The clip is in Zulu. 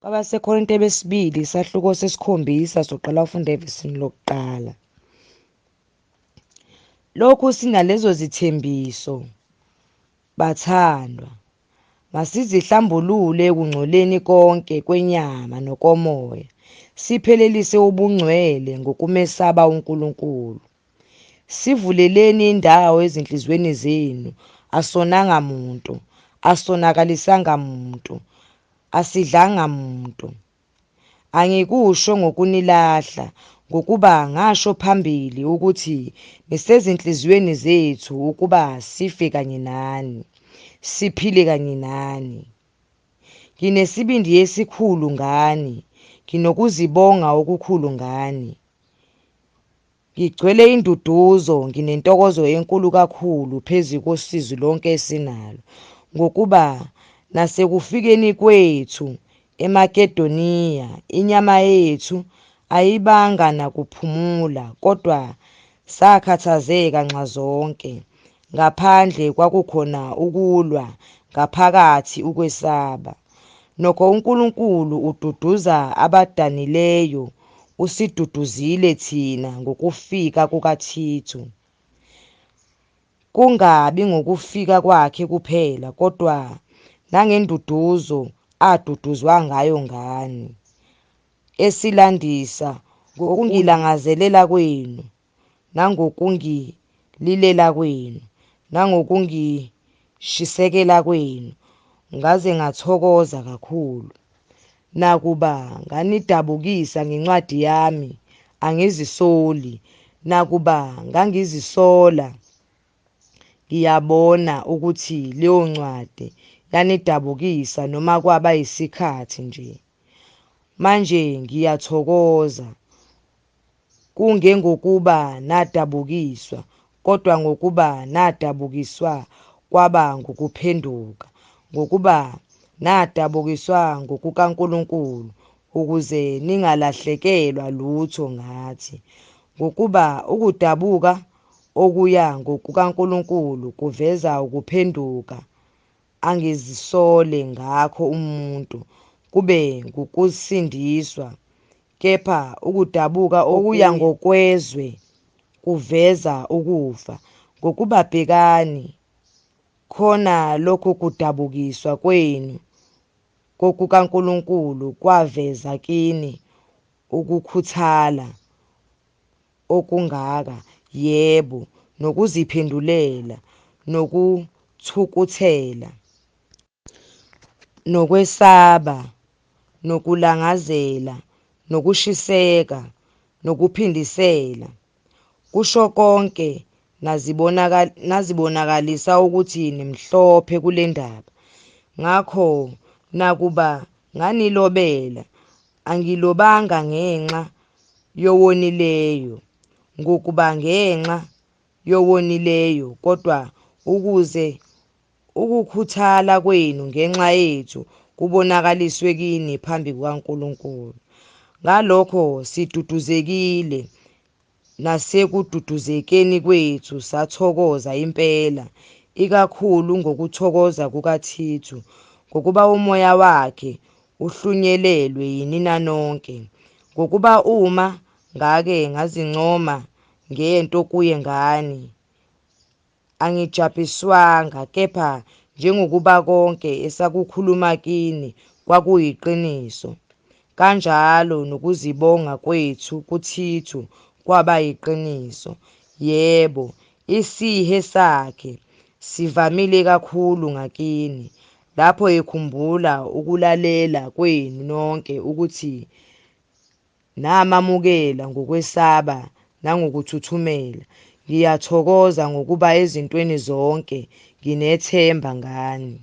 KwabaseKorinte besibili isahluko sesikhombisa soqala ufunda evesini lokuqala. Lokhu sinalezo zithembiso bathandwa, masizihlambulule ekungcoleni konke kwenyama nokomoya, siphelelise ubungcwele ngokumesaba uNkulunkulu. Sivuleleni indawo ezinhliziyweni zenu, asonanga muntu, asonakalisanga muntu, asidlanga muntu. Angikusho ngokunilahla, ngokuba ngasho phambili ukuthi nisezinhliziyweni zethu ukuba sife kanye nani, siphile kanye nani. Nginesibindi esikhulu ngani, nginokuzibonga okukhulu ngani. Ngigcwele induduzo, nginentokozo enkulu kakhulu phezu kosizi lonke esinalo, ngokuba nasekufikeni kwethu eMakedoniya inyama yethu ayibanga nakuphumula, kodwa sakhathazeka nxazonke, ngaphandle kwakukhona ukulwa, ngaphakathi ukwesaba. Nokho uNkulunkulu ududuza abadanileyo, usiduduzile thina ngokufika kukaThithu. Kungabi ngokufika kwakhe kuphela, kodwa nangenduduzo aduduzwa ngayo ngani, esilandisa ngokungilangazelela kwenu nangokungililela kwenu nangokungishisekela kwenu, ngaze ngathokoza kakhulu. Nakuba nganidabukisa ngencwadi yami, angizisoli. Nakuba ngangizisola, ngiyabona ukuthi leyo ncwadi yanidabukisa noma kwaba yisikhathi nje. Manje ngiyathokoza, kungengokuba nadabukiswa, kodwa ngokuba nadabukiswa kwaba ngukuphenduka, ngokuba nadabukiswa ngokukaNkulunkulu, ukuze ningalahlekelwa lutho ngathi. Ngokuba ukudabuka okuya ngokukaNkulunkulu kuveza ukuphenduka angizisole ngakho umuntu, kube ngukusindiswa, kepha ukudabuka okuya ngokwezwe kuveza ukufa. Ngokuba bhekani, khona lokho kudabukiswa kwenu kokukaNkulunkulu kwaveza kini ukukhuthala okungaka, yebo, nokuziphendulela, nokuthukuthela, nokwesaba, nokulangazela, nokushiseka, nokuphindisela. Kusho konke nazibonakalisa ukuthi nimhlophe kule ndaba. Ngakho nakuba nganilobela, angilobanga ngenxa yowonileyo, ngokuba ngenxa yowonileyo, kodwa ukuze ukukhuthala kwenu ngenxa yethu kubonakaliswe kini phambi kukaNkulunkulu. Ngalokho siduduzekile, nasekududuzekeni kwethu sathokoza impela, ikakhulu ngokuthokoza kukaThithu, ngokuba umoya wakhe uhlunyelelwe yinina nonke. Ngokuba uma ngake ngazincoma ngento kuye ngani, angijabhiswanga, kepha njengokuba konke esakukhuluma kini kwakuyiqiniso, kanjalo nokuzibonga kwethu kuThithu kwaba yiqiniso. Yebo, isihe sakhe sivamile kakhulu ngakini, lapho ekhumbula ukulalela kwenu nonke ukuthi Namamukela ngokwesaba nangokuthuthumela. Ngiyathokoza ngokuba ezintweni zonke nginethemba ngani.